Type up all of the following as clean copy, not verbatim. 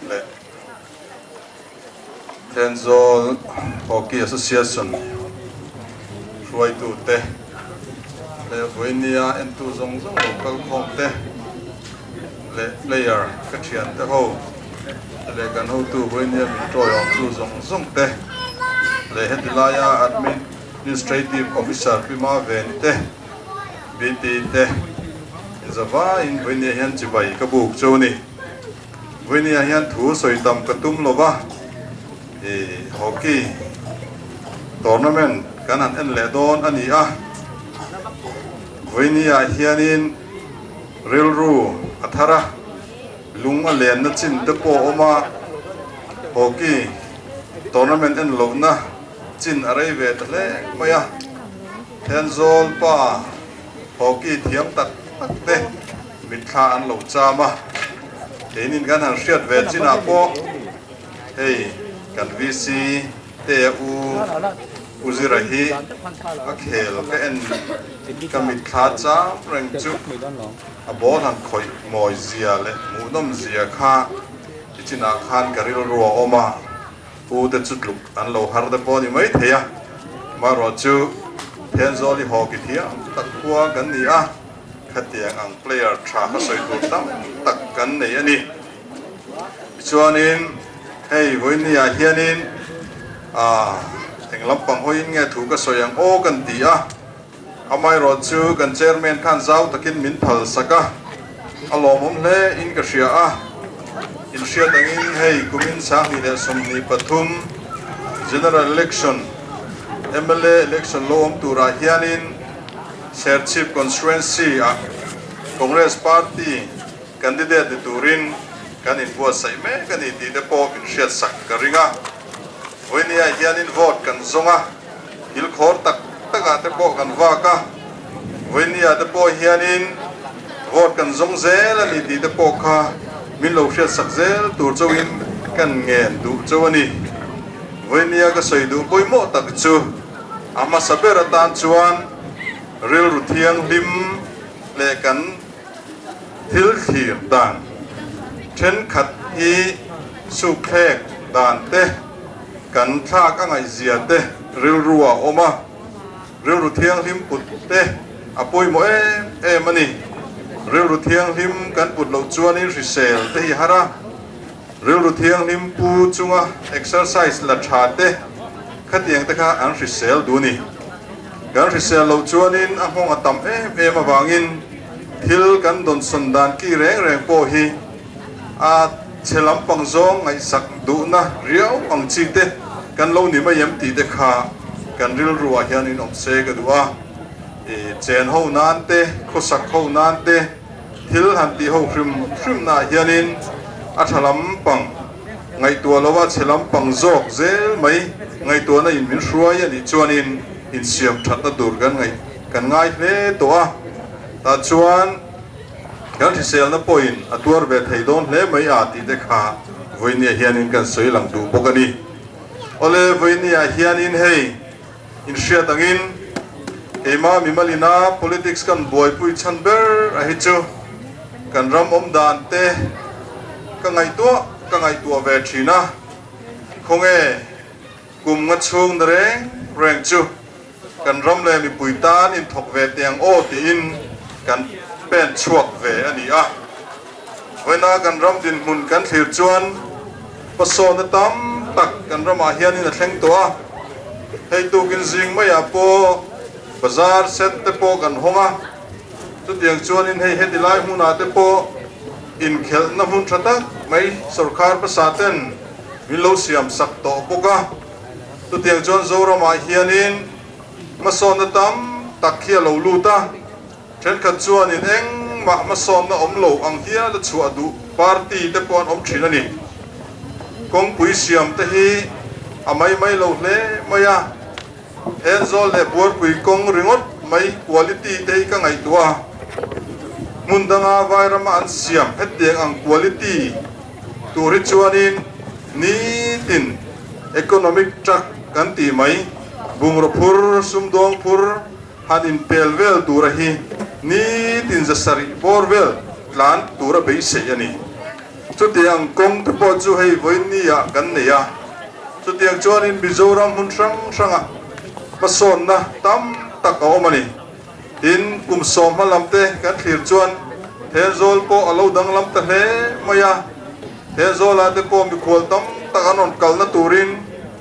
Leh Thenzawl Hockey Association hruaitute leh vawinia entu zawng zawng lo kal khawm te leh player ka thiante ho leh kan hotu vawinia min tawiawmtu zawng zawng te leh heti laia Administrative Officer Pi Maveni te BT te inzavaiin vawinia hian chibai ka buk chu a ni. Vawinia hian thu sawi tam ka tum lo va, ih hockey tournament kan han en leh dawn a ni a. Vawinia hianin rilru a thar a, lung a lenna chin te pawh a awm a, hockey tournament en lohna chin a rei ve ta hle mai a. Thenzawl pa hockey thiam tak tak te mitthla an lo cham a, keinin kan han hriat ve chinah pawh hei kan VC te a u U Zira hi a khel ka en ka mitthla cham reng chu a ball han khawih mawi zia leh hmuhnawm zia kha i chinah khan ka rilru a awm a. Pu te chu tluk an lo har te pawh a ni mai thei a, amaherawhchu Thenzawl i hockey thiam tak khua kan ni a, khatiang ang player tha kha sawi tur tam tak kan nei a ni. Tichuanin hei vawinia hianin ah eng lampang hawiin nge thu ka sawi ang aw kan ti a, Amaherawhchu kan chairman khan zau takin min phal sak a, a lawmawm hle in ka hria a. In hriat angin hei kumin 2023 General Election, mla election lo awm turah hianin Serchhip Constituency ah Congress Party candidate ni turin kan inbuatsaih mek a ni tih te pawh min hriat sak ka ring a. Vawinia hianin vote kan zawng a. Thil khawr tak takah te pawh kan vak a, vawinia te pawh hianin vote kan zawng zel a ni tih te pawh kha min lo hriatsak zel tur chauhin kan ngen duh chauh a ni. Vawinia ka sawi duh pawimawh tak chu a hmasa ber atan chuan rilru thianghlim leh kan thil thlir dan thenkhat hi sukthlek dan te, Kan thlak a ngaihzia te rilru a awm a, rilru thianghlim put te a pawimawh em em a ni. Rilru thianghlim kan put loh chuanin hrisel te hi har a, rilru thianghlim pu chunga exercise la tha te khatiang te kha an hrisel duh a ni. Kan hrisel loh chuanin a nghawng a tam em em avangin thil kan dawnsawn dan ki reng reng pawh hi A chhe lampang zawng ngaihsak duhna riau ang chi te kan lo ni mai em tih te kha kan rilru ah hian in awm se ka duh a. I chen ho nan te, khawsak ho nan te, thil han tih ho hrim hrim na ah hianin a tha lampang ngaihtuah lo a chhe lampang zawk zel mai ngaihtuahna in min hruai a nih chuanin insiam thatna tur kan ngaih kan ngai hle tawh a. Tah chuan. Kan hriselna pawhin a tuar ve thei dawn hle mai a tih te kha vawinia hianin kan sawi lang duh bawk a ni. Awle, vawinia hianin hei inhriat angin keimah mimalina politics kan buaipui chhan ber a hi chu kan ram awm dan te ka ngaihtuah ka ngaihtuah ve thin a, khawnge kum nga chhung na reng reng chu Kan ram leh mipui tan inthawk ve teh ang aw tiin kan pen chhuak ve a ni a. Vawiina kan ram dinhmun kan thlir chuan hmasawna tam tak kan ramah hianin a thleng tawh a. Hei tukin zing maiah pawh bazar set te pawh kan hawng a. Chutiang chuanin hei heti lai hmunah te pawh inkhelhna hmun tha tak mai sorkar hmasa ten min lo siam sak tawh bawk a. Chutiang chuan Zoramah hianin hmasawnna tam tak hi a lo lut a, thenkhat chuanin engmah hmasawnna awm lo ang hial a chhuah duh party te pawh an awm thin a ni. Kawngpui siam te hi a mai mai lo hle mai a, Thenzawl leh Buarpui kawng ringawt mai quality te hi ka ngaihtuah a, hmun danga Vairama an siam hetiang ang quality tur hi chuanin nitin economic truck kan tih mai, bungraw phur, sumdawng phur han inpel vel tura hi nitin 700 bawr vel tlan tura beisei a ni. Chutiang kawng te pawh chu hei vawiin ah kan nei a, chutiang chuanin Mizoram hmun hrang hrangah hmasawnna tam tak a awm a ni. Tin, kum sawmhma lam te kan thlir chuan Thenzawl pawh a lo danglam ta hle mai a, Thenzawlah te pawh mikhual tam tak an rawn kalna turin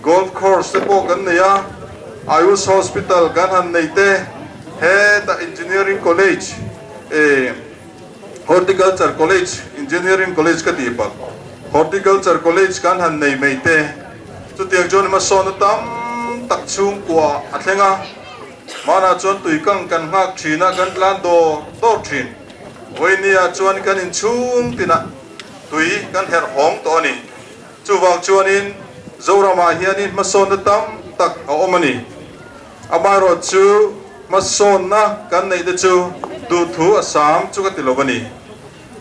Golf course te pawh kan nei a, Ayush Hospital kan han nei te, hetah Engineering College eh Horticulture College, Engineering College ka tih palh, Horticulture College kan han nei mai te, chutiang chuan hmasawnna tam tak chhungkua a thleng a, hmanah chuan tuikang kan nghak thin a, kan tlan dawr dawr thin. Vawinia chuan kan inchhung tinah tui kan herh hawng tawh a ni. Chuvang chuanin Zoramah hianin hmasawnna tam tak a awm a ni. Amaherawhchu hmasawnna kan neih te chu duhthu a sam chu ka ti lo a ni.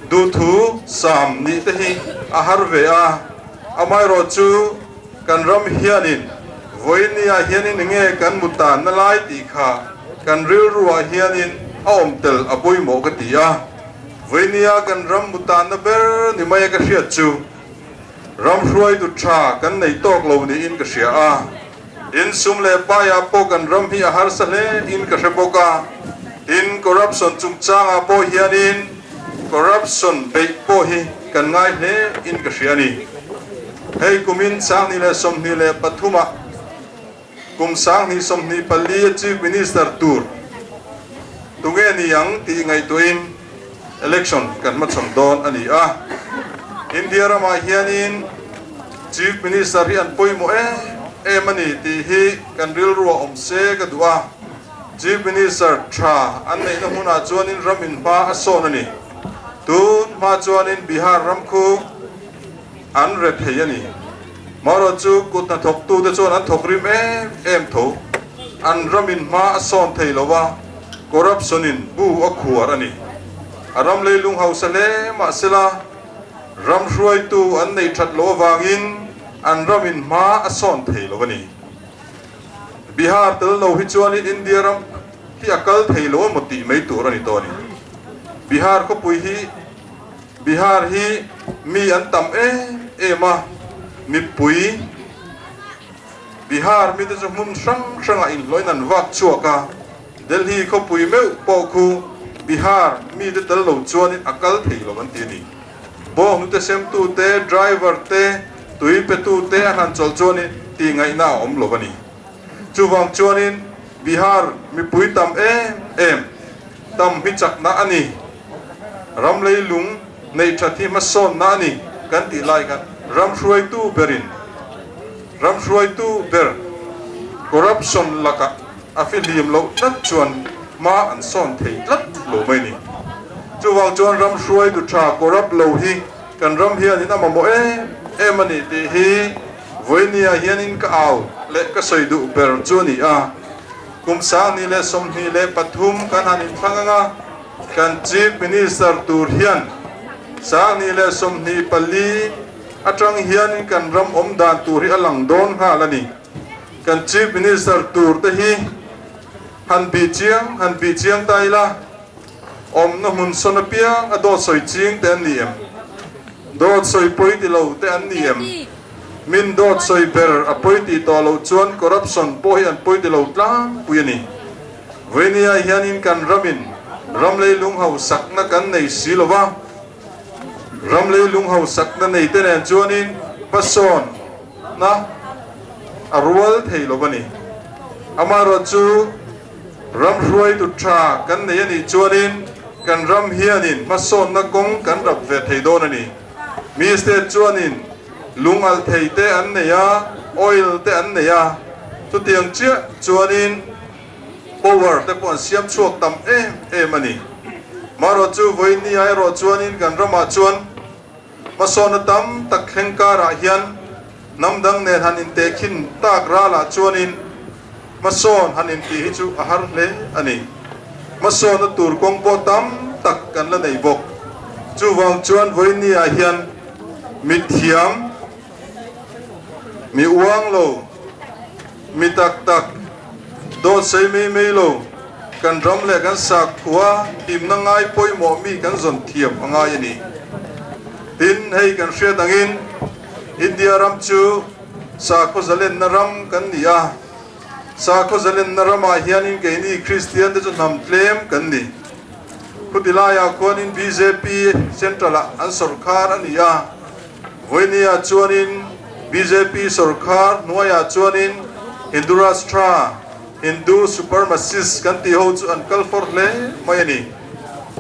Duhthu sam nih te hi a har ve a, amaherawhchu kan ram hianin vawinia hianin enge kan mu tanna lai tih kha kan rilruah hianin a awm tel a pawimawh ka ti a. Vawinia kan ram mu tanna ber ni maia ka hriat chu Ram hruaitu tha kan nei tawk lo niin ka hria a, tin sum leh paiah pawh kan ram hi a harsa hle in ka hre bawk a, tin corruption chungchangah pawh hianin corruption beih pawh hi kan ngai hle in ka hria a ni. Hei kumin 2023 ah kum 2024 a Chief Minister tur tunge ni ang tih ngaihtuahin election kan hmachhawn dawn a ni a. India ramah hianin Chief Minister hi an pawimawh em em a ni tih hi kan rilruah awm se ka duh a. Chief Minister tha an neihna hmunah chuanin ram inhma a sawn a ni. Tun hma chuanin Bihar ram khu An re thei a ni. Marawh chu kut hnathawktute chuan an thawk rim em em tho. An ramin hma a sawn thei lo a, corruption-in bu a khuar a ni. A ram leilung hausa hle mahsela, ram hruaitu an nei that loh avangin an ramin hma a sawn thei lo a ni. Bihar tel lo hi chuanin India ram hi a kal thei lo emaw tih mai tur a ni tawh a ni. Bihar khawpui hi. Bihar hi mi an tam em em a, mipui Bihar mite chu hmun hrang hrangah inhlawhin an vak chhuak a, Delhi khawpui meuh pawh khu Bihar mite tel lo chuanin a kal thei lo an ti a ni. Bawnghnute semtute, driver te, tui petute an han chawlh chuanin tih ngaihna a awm lo a ni. Chuvang chuanin Bihar mipui tam em em tam hi chakna a ni. Ram leilung neih that hi hmasawnna a ni kan tih lai khan ram hruaitu berin ram hruaitu ber corruption lakah a fihlim loh tlat chuan hma an sawn thei tlat lo mai ni. Chuvang chuan ram hruaitu tha corrupt lo hi kan ram hianin a mamawh em em a ni tih hi vawinia hianin ka au leh ka sawi duh ber chu a ni a. Kum 2023 kan han inthlang ang a, kan Chief Minister tur hian 2024 atang hianin kan ram awm dan tur hi a lang dawn nghal a ni. Kan Chief Minister tur te hi han bih chiang han bih chiang ta ila, awmna hmun sawn apiang a dawt sawi ching te an ni em? Dawt sawi pawi ti lo te an ni em? Min dawt sawi ber a pawi tih tawh loh chuan corruption pawh hi an pawi ti lo tlangpui a ni. Vawinia hianin kan ramin ram leilung hausakna kan nei si lo va, ram leilung hausakna nei te nen chuanin hmasawnna a rual thei lo a ni. Amaherawhchu ram hruaitu tha kan nei a nih chuanin kan ram hianin hmasawnna kawng kan rap ve thei dawn a ni. Mi state chuanin lung alh thei te an nei a, oil te an nei a, chutiang chiah chuanin power te pawh an siam chhuak tam em em a ni. Marawh chu vawiin ni ah erawh chuanin kan ramah chuan hmasawnna tam tak thleng karah hian hnam dang nen han intehkhin tak ralah chuanin hmasawn han intih hi chu a har hle a ni. Hmasawnna tur kawng pawh tam tak kan la nei bawk. Chuvang chuan vawiin ni ah hian Mithiam, mi uang lo, mi tak tak, dawt sei mai mai lo, kan ram leh kan sakhua himna ngai pawimawh mi kan zawn thiam a ngai a ni. Tin, hei kan hriat angin India ram chu sakhaw zalenna ram kan ni a, sakhaw zalenna ramah hianin keini Kristian te chu hnam tlem kan ni. Khuti laiah khuanin bjp Central ah an sawrkhar a ni a, Vawinia chuanin bjp sawrkhar hnuaiah chuanin Hindu Rashtra, Hindu Supremacist kan tih ho chu an kal fawr hle mai a ni.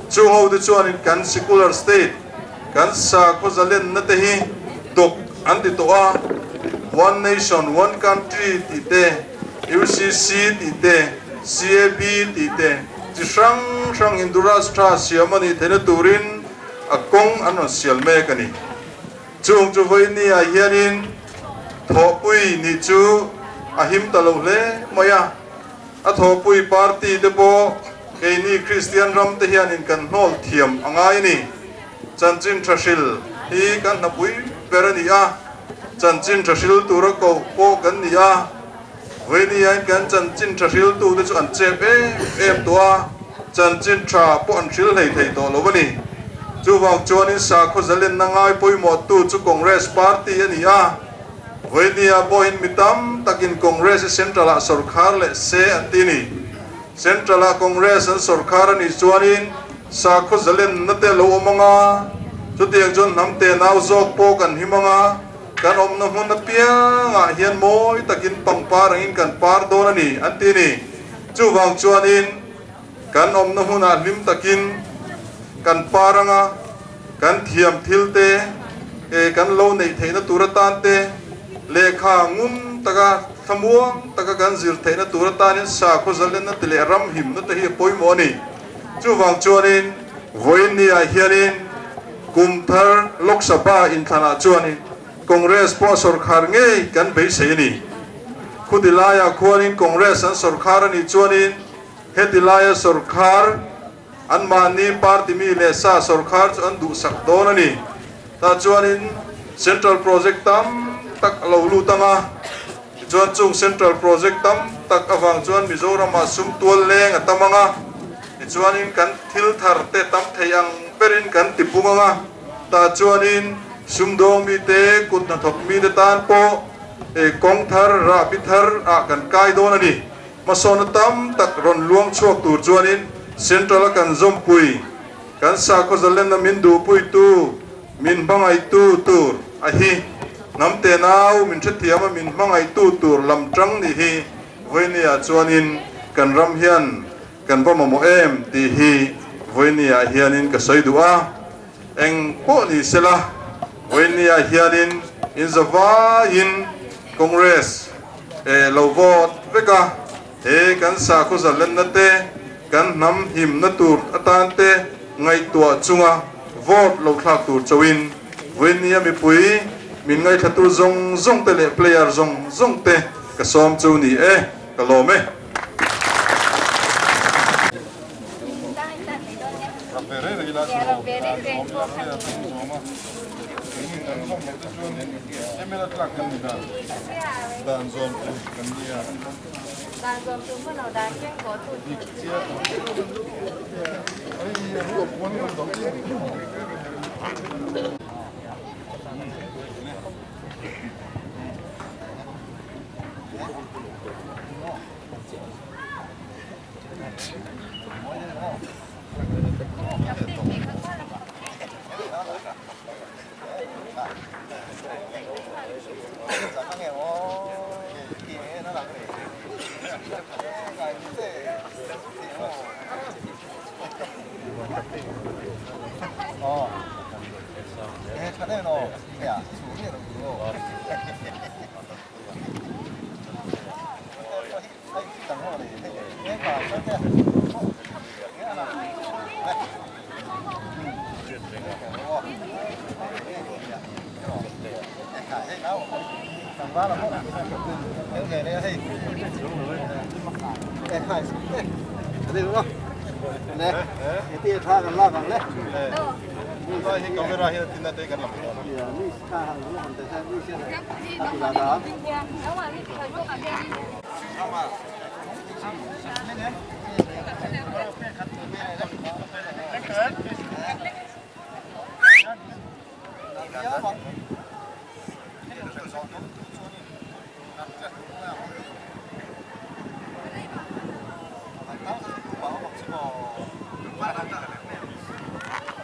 Chung ho te chuanin kan secular state, kan sakhaw zalenna te hi dawk an ti tawh a, One Nation, One Country tih te, UCC tih te, CAB tih te, chi hrang hrang Hindu Rashtra siam a nih theihna turin a kawng an rawn sial mek a ni. Chung chu vawinia hianin thawhpui nih chu a him ta lo hle mai a, a thawhpui party te pawh keini Kristian ram te hianin kan hnawl thiam a ngai a ni. Chanchin tha hril hi kan hnapui ber a ni a, chanchin tha hril tura koh pawh kan ni a, vawinia kan chanchin tha hriltu te chu an chep em em tawh a, chanchin tha pawh an hril hlei thei tawh lo a ni. Chuvang chuanin sakhaw zalenna ngai pawimawhtu chu Congress party a ni a, vawinia pawhin mi tam takin Congress hi Central ah sawrkhar leh se an ti a ni. Central ah Congress an sawrkhar a nih chuanin sakhaw zalenna te lo awm anga, chutiang chuan hnam tenau zawk pawh kan him anga, kan awmna hmun apiangah hian mawi takin pangpar angin kan par dawn a ni an ti a ni. Chuvang chuanin kan awmna hmunah hlim takin kan par anga, kan thiam thil te, kan lo neih theihna tur atan te, lehkha ngun taka thlamuang taka kan zir theihna tur atanin sakhaw zalenna te leh ram himna te hi a pawimawh a ni. Chuvang chuanin vawiinniah hianin kum thar Lok Sabha inthlanah chuanin Congress pawh a sawrkhar ngei kan beisei a ni. Khuti laiah khuanin Congress an sawrkhar a nih chuanin heti laia sawrkhar Anmahni party mi leh sa sawrkhar chu an duhsak dawn a ni. Tah chuanin Central Project tam tak a lo lut ang a, tichuan chung Central Project tam tak avang chuan Mizoramah sum tual leng a tam ang a, tichuanin kan thil thar te tam thei ang berin kan ti pung ang a, tah chuanin sumdawng mite, kut hnathawk mite tan pawh kawng thar, rahbi thar ah kan kai dawn a ni. Hmasawnna tam tak rawn luang chhuak tur chuanin Central a kan zawmpui, kan sakhaw zalenna min duhpuitu, min hmangaihtu tur a hi hnam tenau min hrethiam a min hmangaihtu tur lam tang nih hi vawinia chuanin kan ram hian kan va mamawh em tih hi vawinia hianin ka sawi duh a. Eng pawh ni sela, vawinia hianin inzavaiin Congress lo vote vek a, he kan sakhaw zalenna te, kan hnam himna tur atan te ngaihtuah chunga vote lo thlak tur chauhin vawinia mipui min ngaihthlatu zawng zawng te leh player zawng zawng te ka sawm chu ni e, ka lawm e.